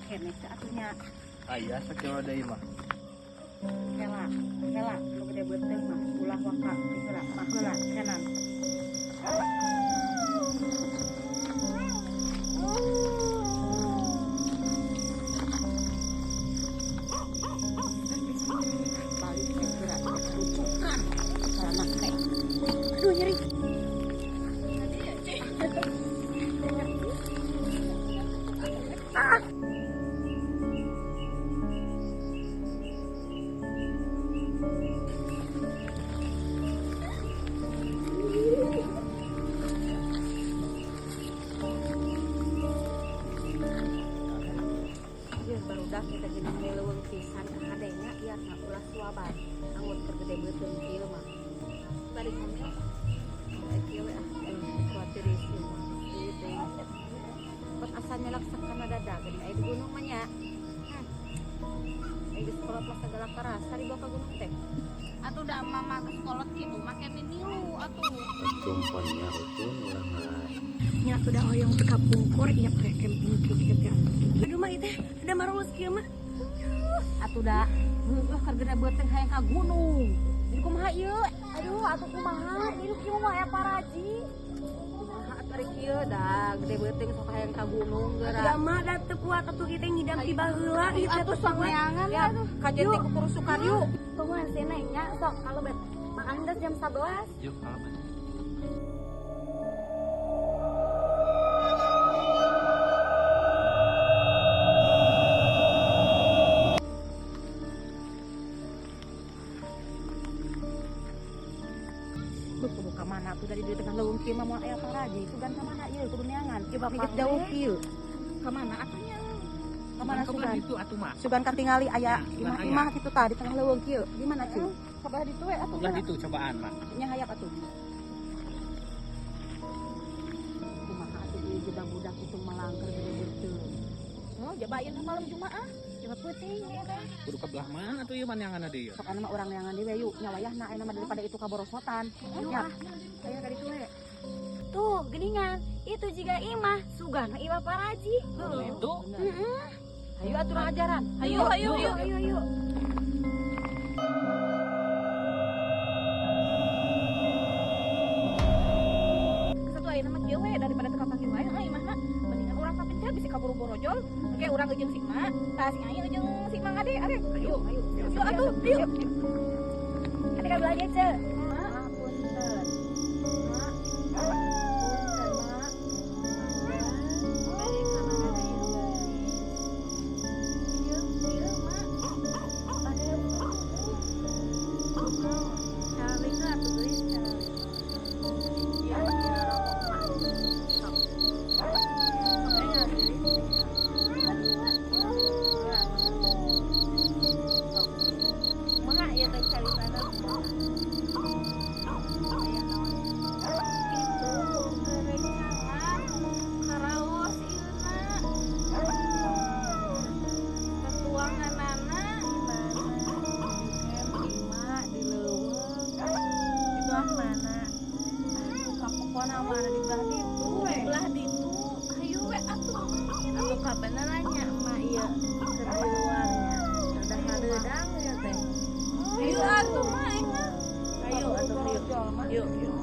keneh teh atuh nya. Aya sakilo deui mah. Kela, kela nu gede beuteung mah ulah waka diheula, baheula kenan. Balik teh geura rucukan celana teh. Aduh nyeri. Ah. Ieu barudak kita jadi leuweung pisan hadenya ieu ulah suaban. Angut keur gede beuteung kieu mah. Bari ngomel. Kieu we ah kuatir ieu mah. Ieu teh. Pas asa nyelak sakana dada geuning aya di gunung mah nya. Aya geus kolot mah sagala karasa dibawa ka gunung teh. Atuh da mama geus kolot kitu make minilu atuh. Tumponnya utun ulah ngalai. Nya sudah hoyong teu kapungkur ieu teh camping kieu teh. Aduh mah ieu teh ada marulus kieu mah. Atuh da heueuh keur gede beuteung hayang ka gunung. Jadi kumaha ieu? Aduh atuh kumaha? Hidup kieu mah aya paraji. Kumaha atuh ari kieu da gede beuteung sok hayang ka gunung geura. Da mah da teu kuat atuh kieu teh ngidam ti baheula ieu teh Atuh sok neangan Ya, atuh. kajen teh kukurusukan yuk. Tungguan sih neng nya sok kalebet. Makan geus jam 11. Yuk kalebet. Duh, kudu ka mana tuh dari di tengah leuweung kieu mah moal aya paraji. Sugan ka mana ieu kudu neangan. Coba geus jauh kieu. Ka mana atuh nya? Ka mana sugan? Itu atuh mah. Sugan katingali aya Sugan aya. imah-imah kitu tah di tengah leuweung kieu. Gimana cuy? Ka belah ditu we atuh. Ulah ditu cobaan mah. Nya hayak atuh. Kumaha atuh ieu jeda budak itu malangker gede beuteung. Oh, jaba ayeuna malam Jumaah. Coba peuting ieu teh. Kudu ka belah mana atuh ieu maneangan deui. Sok anu mah urang neangan deui we yuk. Nya wayahna ayeuna mah daripada itu kaborosotan. Ya. Aya ka ditu we. Tuh, geningan. Itu jiga imah, sugana imah paraji. Heeh. Itu. Heeh. Hayu atuh urang ajaran. Hayu, hayu, hayu. Ayo, ayo. Satu ayeuna mah kieu we daripada teu kapanggih wae heuh imahna. Mendingan urang kapencar bisi kaburu borojol. Engke urang jeung si Mak, tah si Ai jeung si Mang Ade, are. Ayo, ayo. Yuk atuh, yuk. Ate ka belah dieu, Ceu. Mak, punten. Mak. Punten, Mak. Bari ka mana deui geulis? Ieu, ieu, Mak. Bade Calik atuh geulis, calik. Ieu rokok, Mak. Sok. Sok engal geulis. Sok. Kumaha ieu teh caritana? Aya naon? Itu gerencangan karaos ieuna. Katuanganana Di mana? Di camping, Mak, di leuweung. di belah mana? Atuh kapokona mah ada di belah ditu we. Di belah ditu. Hayu we atuh. Atuh kabenerannya emak ieu keur di luarnya. Rada hareudang ieu teh. Hayu atuh mah engah. Ayo atuh yuk. Yuk yuk.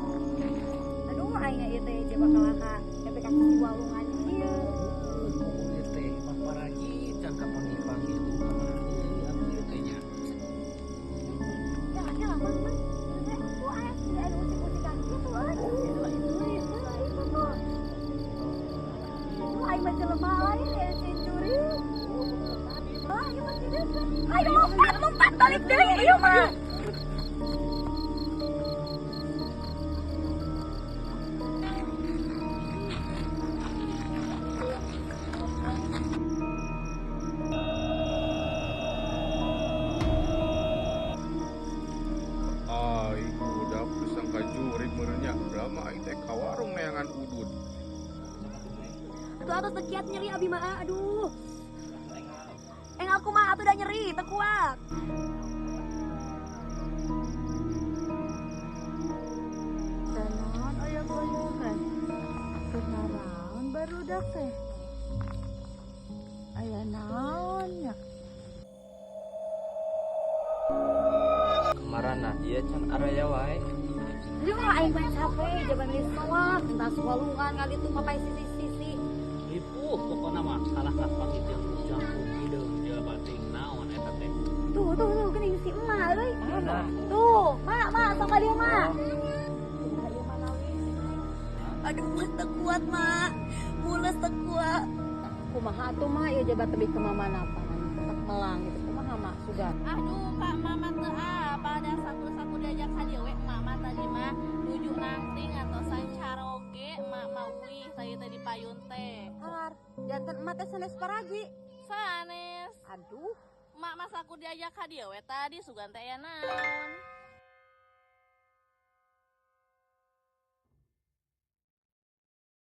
Aduh, aing ieu teh coba kalaka sampai ka sisi walungan ieu. Ieu teh imah paraji can kapanggih-panggih kudu ka mana deui atuh ieu teh nya. Ya, ya, Mang, Mang. Tuh aya sudah ada usik-usikan gitu euy. Itu tuh. Itu aing mah jelema lain ya curi. Ah, ieu mah tidak. Ayo lompat, lompat balik deui ieu mah. Ai budak disangka jurig meureun nya. Lama aing teh ka warung neangan udud. Atuh atuh sekiat nyeri abi mah aduh. Eng aku mah atuh udah nyeri, teu kuat. Naon oyong-oyongan? Keur naraon barudak teh? Aya naon nya? Kamarana ieu can araya wae. Jadi mah aing mah capek jaban geus soak, entas walungan kali itu mapai sisi-sisi. Ripuh pokona mah kalah kapanggih jeung jangkung hideung jelema ting naon eta teh. Tuh, tuh, tuh, geuning si emak euy. Mana? Tuh, mak, mak, sok ka dieu mak. Aduh, mah teu kuat, Mak. Mules teu kuat. Kumaha atuh mak ieu jabat tebih ke mama napa tak melang gitu. Kumaha mak sudah. Aduh, Kak Mama teu apa ada saku-saku diajak ka dieu we Mama tadi mah nuju nangting atau sancaroge Mak mah uih tadi teh di payun teh. Har, janten emak teh sanes paragi. Sanes. Aduh, Mak mas aku diajak ka dieu we tadi sugan teh aya naon.